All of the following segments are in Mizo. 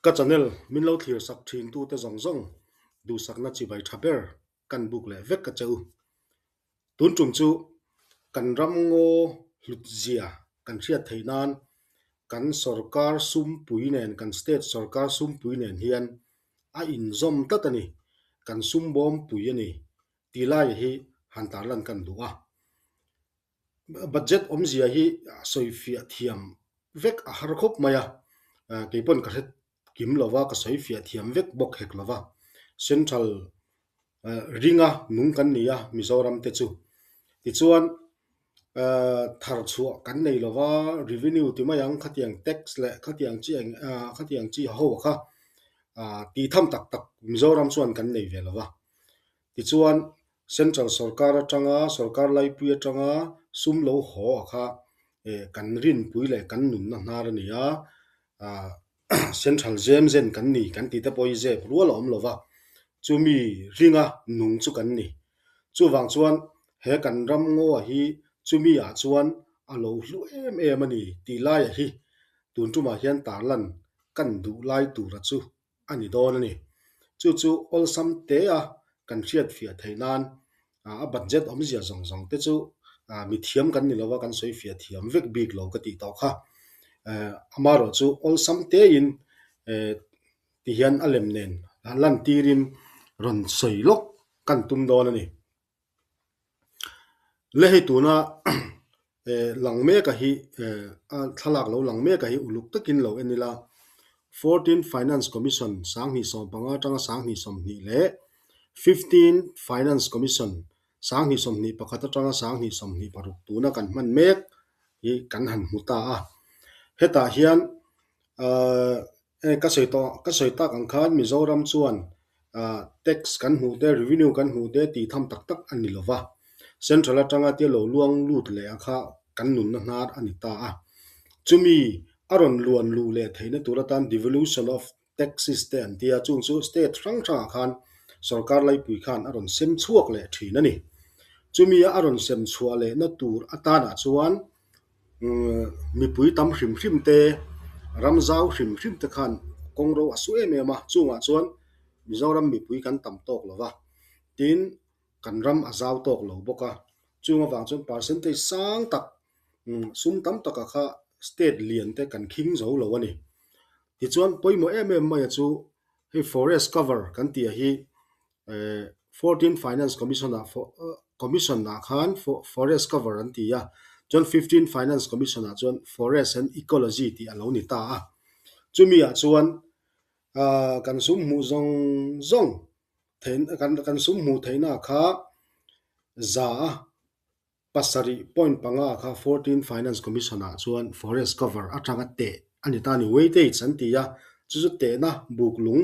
Ka channel min lo thlir sak thin tute zawng zawng duhsakna chibai tha ber kan buk leh vek a che u. Tun tum chu kan ram ngaw hlut zia kan hriat theih nan kan sorkar sumpui nen kan state sorkar sumpui nen hian a inzawm tlat a ni, kan sum bawmpui a ni tih lai hi han tarlan kan duh a. Budget awmzia hi sawifiah thiam vek a har khawp mai a, kei pawn ka hre kim lo va, ka sawifiah thiam vek bawk hek lo va. Central ringa nung kan ni a Mizoram te chu. Tichuan thar chhuah kan nei lo va, revenue ti mai ang khatiang tax leh khatiang chi eng khatiang chi ho kha tih tham tak tak Mizoram chuan kan nei ve lo va. Tichuan Central sorkar atanga sorkar laipui atanga sum lo haw a kha kan rinpui leh kan nunna hnar a ni a, Central zem zen kan ni kan tih te pawh hi zep rual a awm lo va, chumi ringa nung chu kan ni. Chuvang chuan he kan ram ngaw hi chumi ah chuan a lo hlu em em a ni tih laiah hi tun tumah hian tarlan kan duh lai tura chu a ni dawn a ni. Chu chu awlsam te a kan hriat fiah theih nan a budget awmzia zawng zawng te chu mithiam kan ni lova kan sawi fiah thiam vek bik lo ka tih tawh kha. Amaherawh chu awlsam tein ti hian a lem nen lantirin rawn sawi lawk kan tum dawn a ni. Le hei tuna lang mek a hi a thlalak lo lang mek a hi uluk takin lo en ila 14 Finance Commission 2015 atanga 2020 leh 15 Finance Commission 2021 atanga 2026 tuna kan hman mek hi kan han hmu ta a. Hetah hian Ka sawi tawh, ka sawi tak ang khan Mizoram chuan tax kan hmuh te, revenue kan hmuh te tih tham tak tak a ni lo va. Central atanga tia lo luang lut leh a kha kan nunna hnar a ni ta a. Chumi a rawn luan luh leh theihna tur atan devolution of taxes te an ti a, chung chu state hrang hrangah khan sorkar laipui khan a rawn sem chhuak leh thin a ni. Chumi a rawn sem chhuah lehna tur atanah chuan Mipui tam hrim hrim te, ram zau hrim hrim te khan kawng ro a su em em a, chungah chuan Mizoram mipui kan tam tawk lo va, tin kan ram a zau tawk lo bawk a, chung avang chuan percentage sang tak sum tam taka kha state lian te kan khing zo lo a ni. Tichuan pawimawh em em maia chu hei forest cover kan tih ah hi 14 Finance Commission ah Commission ah khan Forest Cover an ti a, chuan 15 Finance Commission ah chuan Forest and Ecology tih a lo ni ta a. Chumi ah chuan kan sum hmuh zawng zawng kan sum hmuh theihna kha za a 7.5 kha 14 Finance Commission ah chuan forest cover atanga teh a ni ta a ni. Weightage an ti a, chu chu tehna buk lung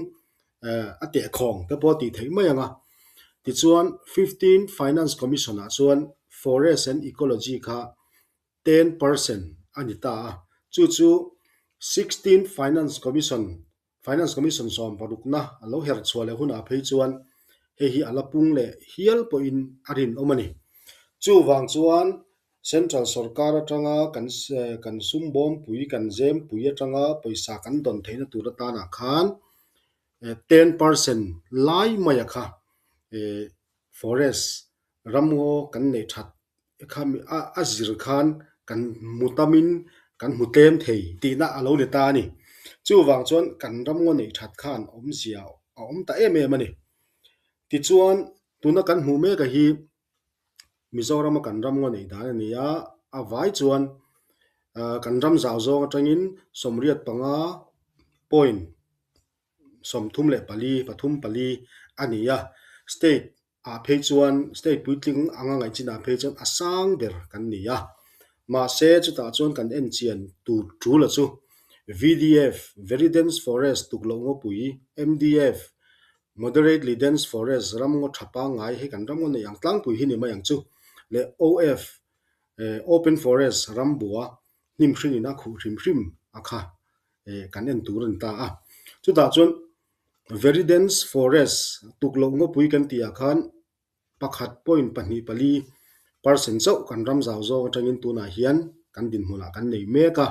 a teh khawng te pawh a tih theih mai ang a. Tichuan 15 Finance Commission ah chuan forest and ecology kha 10% a ni ta a, chu chu 16 Finance Commission Finance Commission 16na a lo her chhuah leh hunah phei chuan hei hi a la pung leh hial pawhin a rinawm a ni. Chuvang chuan Central sorkar atanga kan kan sum bawmpui kan zempui atanga pawisa kan dawn theihna tur atanah khan 10% lai maia kha forest ramngaw kan neih that kha a zir khan kan hmu tamin kan hmu tlem thei tihna a lo ni ta a ni. Chuvang chuan kan ramngaw neih that khan awmzia a awm ta em em a ni. Tichuan tuna kan hmuh mek a hi Mizorama kan ramngaw neih dan a ni a, a vai chuan kan ram zau zawng atangin 85 point 34, pathum pali a ni a, state ah phei chuan state puitling anga ngaih chinah phei chuan a sang ber kan ni a. Mahse chutah chuan kan en chian tur tul a chu VDF, Very Dense Forest, tukloh ngawpui, MDF, Moderately Dense Forest, ram ngaw tha pangngai hei kan ram ngaw neih ang tlangpui hi ni mai ang chu, leh OF, Open Forest, ram bua hnim hringin a khuh hrim hrim a kha kan en tur a ni ta a. Chutah chuan Very dense forest, tukloh ngawpui kan tih ah khan 1.24% chauh kan ram zau zawng atangin tunah hian kan dinhmunah kan nei mek a.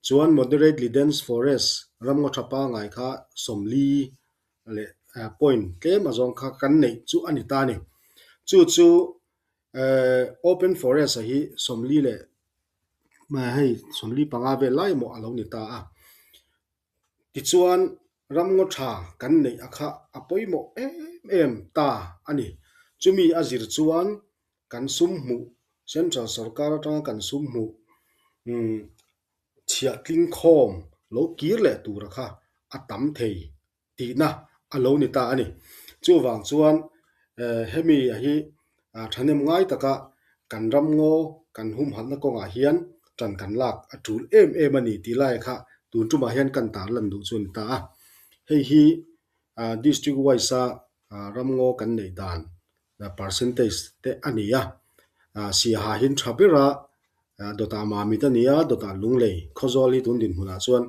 Chuan moderately dense forest ramngaw tha pangai kha 40 leh point tlem a zawng kha kan neih chu a ni ta a ni. Chu chu open forest a hi 40 leh hei 45 vel lai emaw a lo ni ta a. Tichuan ramngaw tha kan neih a kha a pawimawh em em ta a ni. Chumi a zir chuan kan sum hmuh, Central sorkar atanga kan sum hmuh chhiah tling khawm lo kir leh tura kha a tam thei tihna a lo ni ta a ni. Chuvang chuan hemi a hi thahnem ngai taka kan ramngaw kan humhalhna kawngah hian tan kan lak a tul em em a ni tih lai kha tun tumah hian kan tarlan duh chu a ni ta a. Hei hi district wise a ramngaw kan neih dan percentage te a ni a. Siaha hi tha ber a, dawtah Mamit a ni a, dawtah Lunglei Khawzawl hi tun dinhmunah chuan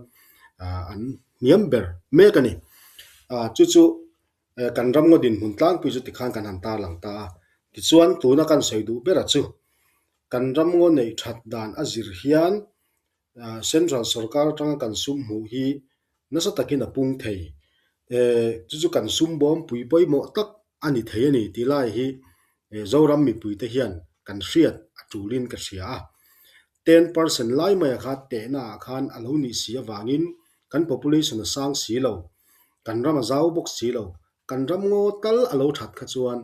an hniam ber mek a ni. Chu chu kan ramngaw dinhmun tlangpui chu tikhan kan han tarlang ta a. Tichuan tuna kan sawi duh bera chu kan ramngaw neih that dan a zir hian Central sorkar atanga kan sum hmuh hi nasa takin a pung thei. Chu chu kan sum bawm pui pawimawh tak a ni thei a ni tih lai hi Zoram mipuite hian kan hriat a tulin ka hria a. 10% lai maia kha tehna ah khan a lo nih si avangin kan population a sang si lo, kan ram a zau bawk si lo, kan ram ngaw tal a lo that kha chuan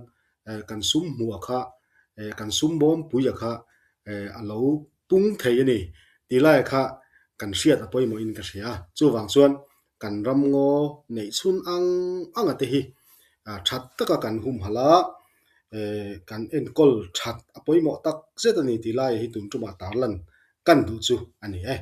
kan sum hmuh a kha, kan sum bawm pui a kha a lo pung thei a ni tih lai kha kan hriat a pawimawhin ka hria a. Chuvang chuan kan ram ngaw neih chhun ang anga te hi that taka kan humhalh a, kan enkawl that a pawimawh tak zet a ni tih lai hi tun tumah tarlan kan duh chu a ni e.